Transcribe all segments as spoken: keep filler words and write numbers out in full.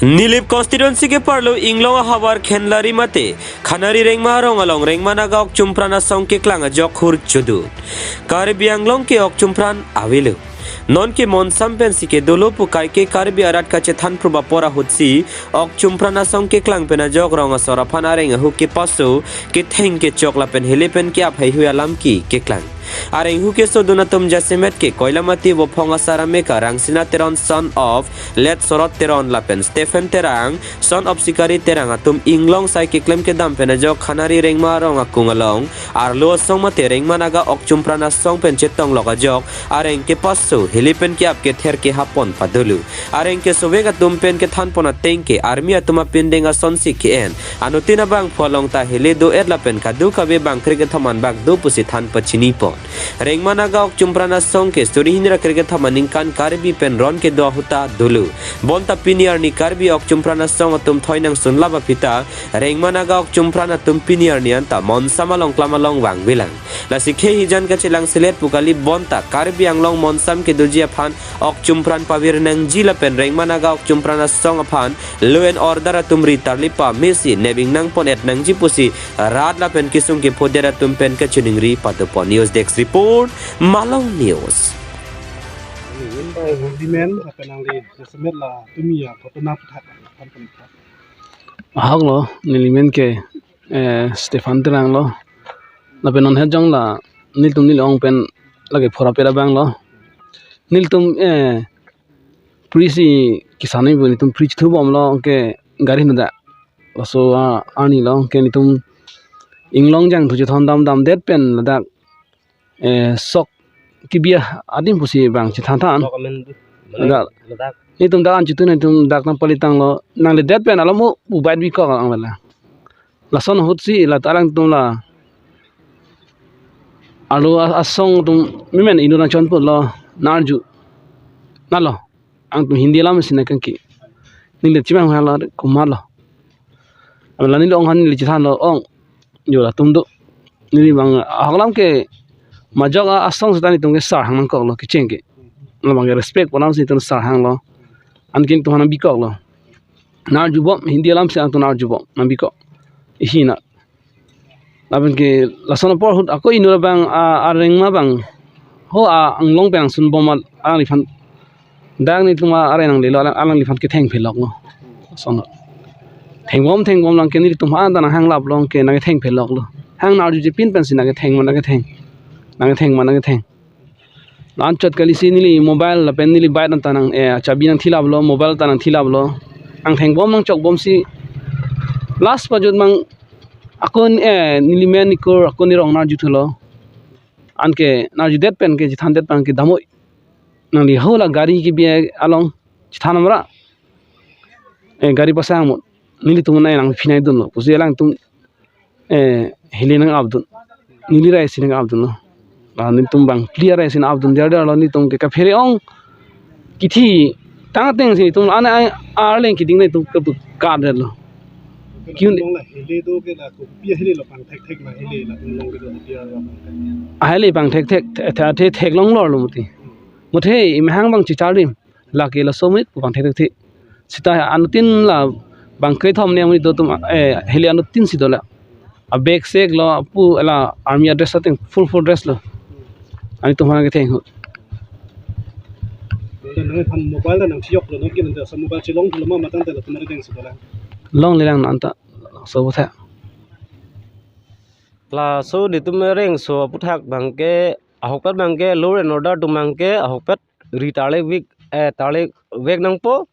Nilip constituency keparlo Inglong ahavar Khenlari mate Khanari Rengma arong along Rengma Naga Okchumpran asong keklang ajok hur chodun. Karbi Anglong ke Okchumpran avelo. Nonke monsam pensi kedolo pu kaike Karbi arat kachethan pruba apor ahutsi Okchumpran asong keklang pen ajok rong asor aphan areng ahu kepaso ketheng kechok lapen hele pen ke-ap heihui alam ke keklang. Areng ahu kesodun atum jasemet ke Koilamati Vophong asar ameka Rangsina Teron son of Let Sorot Teron lapen Stephen Terang son of Sikari Terang atum Inglong sai keklem kedam pen ajok Khanari Rengma arong akung along arlo asong mate Rengma Naga Okchumpran asong pen chetonglok ajok areng kepaso hele pen ke-ap kether kehap pon padolo. Areng kesovek atum pen kethan pon ateng ke army atum apindeng asonsi ke-en. Anuttin abangphu along ta hele do-et lapen kadokave bangkre kethom an bak do pusi than pachini pon. Rengma Naga Okchumpran asong ke suri hini ra kre kethom aningkan Karbi pen ron kedo ahut ta dolo. Bonta pini arni Karbi Okchumpran asong atum thoi nangsun laba pita Rengma Naga Okchumpran atum pini arni anta monsam along klam along vangvelang. Lasi khei hijan kachelang selet pu kali bonta Karbi Anglong monsam kedoji aphan Okchumpran pavir nangji lapen Rengma Naga Okchumpran asong aphan law and order atum ri tarli pamesi nebing nangpon et nangji pusi rat lapen kesung kephodet atum pen kachiningri padopon. News Desk Report, Malong News. Nelimen, apa nangli, semet la tumi ya, foto na puthak, kan penikta. Ahok lo, nelimen ke, eh, Stephen Terang lo. Lapen non hejong la, nelitum neli-ong pen lake phora pera bang lo. Nelitum, eh, pri si kisani bu nelitum pri chithu bom lo, ke gari nada. Laso, ah, arni lo, ke nelitum Inglong jangthu chethon dam dam det pen ladak, eh, sok kibia adim pusi bang chethanthan. Sok amen, mane, ladak, ladak. Nelitum dak an chithu nelitum dak nang palitang lo. Nangledet pen alomo ubaid bikok ang bela. Lason ahutsi la ta alangtum la arlo a-, asong atum memen inut nangchon pon lo, nang-arju. Nalo, angtum Hindi alam si nangkangki. Neli chimang halo kumar lo. Abela neli ong han neli chethan lo, ong. Jo latum do. Neli bang ahok alam ke majok a-, asong seta nelitum ke sir hang nangkok lo, kecheng ke. Labang ke respect pon alam si nelitum sir hang lo. Anke nelitum han nang bikok lo. Nang-arju bom, Hindi alam si angtum nang-arju bom, nang bikok. Isi na. Lapen ke lason apor ahut ako inut abang, a, areng ma bang. Ho a Inglong pen angsun bom a, alangliphan. Dak nelitum a areng nanglelo, alang, alangliphan ketheng phelok lo. Son. Theng bom, theng bom lang ke nelitum ha ta nang hang lap long ke nang ketheng phelok lo. Hang nang-arjuje pin pensi nang ketheng ma nang ketheng. Nang ketheng ma nang ketheng. Anchot kali si neli mobile lapen neli bike anta nang, eh, chabi nangthilap lo, mobile ta nangthilap lo. Angtheng bom nangchok bomsi last pajut mang akun, eh, nelimen nikur akun nirong nang-arjuthu lo. Anke nang-arjudet pen ke chethandet pen ke damoi. Nangli ho la gari kibia along chethan amra. Eh, gari pasang mo. Nelitum nai nangphinai dun lo. Pusi alangtum, eh, hili nang-apdun. Neli rai si nang-apdun lo. Ah, nelitum bang clear rai si nang-apdun. Dia dia lo nelitum ke kaphere ong. Kithi tang ateng si nelitum ana arleng kiding nelitum ke bu ka det lo. Kiun Inglong la hili do ke la kopi hili lo pangthekthek ma hili la Inglong ke do dia lo pangthek. Ah, hili pangthekthek, the, the, the, theklong lo lo muti. Muthe imhang bang chichardim. Lake laso mit pu pangthekthek. Seta anuttin la bangkethom ne amonit do atum, eh, hili anuttin si do la. A bag sek lo, pu la army dress ateng full full dress lo. Anuttin aphan ketheng ahut. Nangphan mobile ta nangchiyok lo, nangkin nangta sa mobile chelongthu lo ma matang ta latum areng si do la. Longlelang nang anta, so botha. Laso nelitum areng so aputhak bangke, ahokpet bangke, law and order atum bangke, ahokpet ri tarlek vek, eh, tarlek vek nangpo,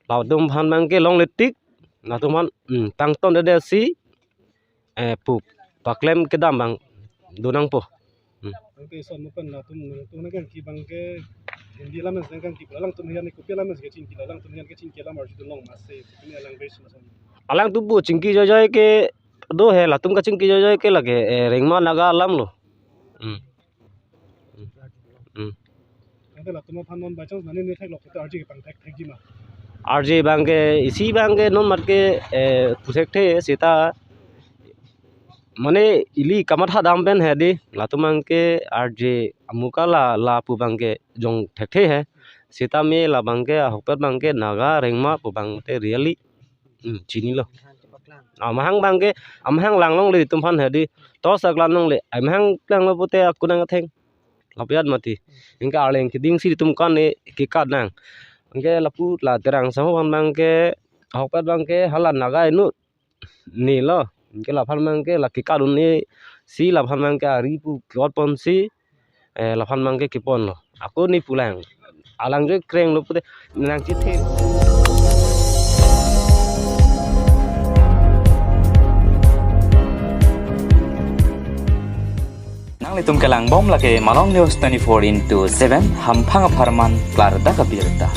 latum aphan bangke longle tik, latum aphan, hmm, tangton dede si, eh, pu paklem kedam bang do nangpo. Hmm. Oke, so mo kan latum, latum nangkangki bangke, Hindi alam nangkangki, alangtum hian kopi alam nangkachingki, alangtum hian kachingki alam arjuthu long masi, ini alang base masan. Alangtum pu chingki joijoi ke do he, latum kachingki joijoi ke lake, eh, Rengma Naga alam lo. Hmm. Hmm. Ante latum aphan non by chance mane ne theklok te arje pangthekthekji ma? Arje bangke isi bangke non matke, eh, puthekthe seta mane ili kamatha dam pen he di latum bangke arje amuka la la pu bangke jong thekthe he. Sitame labang ke ahokpet abang ke Naga Rengma pu abang te really, hmm, chinilo. Amahang abang ke, amahang lang longle itum aphan hedi. Tos aklan longle. Amahang langlo pute ako nang atheng. Lapiat mati. Anke arleng keding si itum kan e kekat nang. Anke lapu la Terang Sangho aphan abang ke, ahokpet abang ke hala Naga inut nilo. Anke laphan abang ke la kekat un-e si, laphan abang ke ari pu ke-ot ponsi, eh, laphan abang ke keponlo. Ako ne pulang. Alang jo krenglo pute nangchethe. Nanglitum kelang bom lake Malong News twenty-four into seven, hamphang apharman klardak abirta.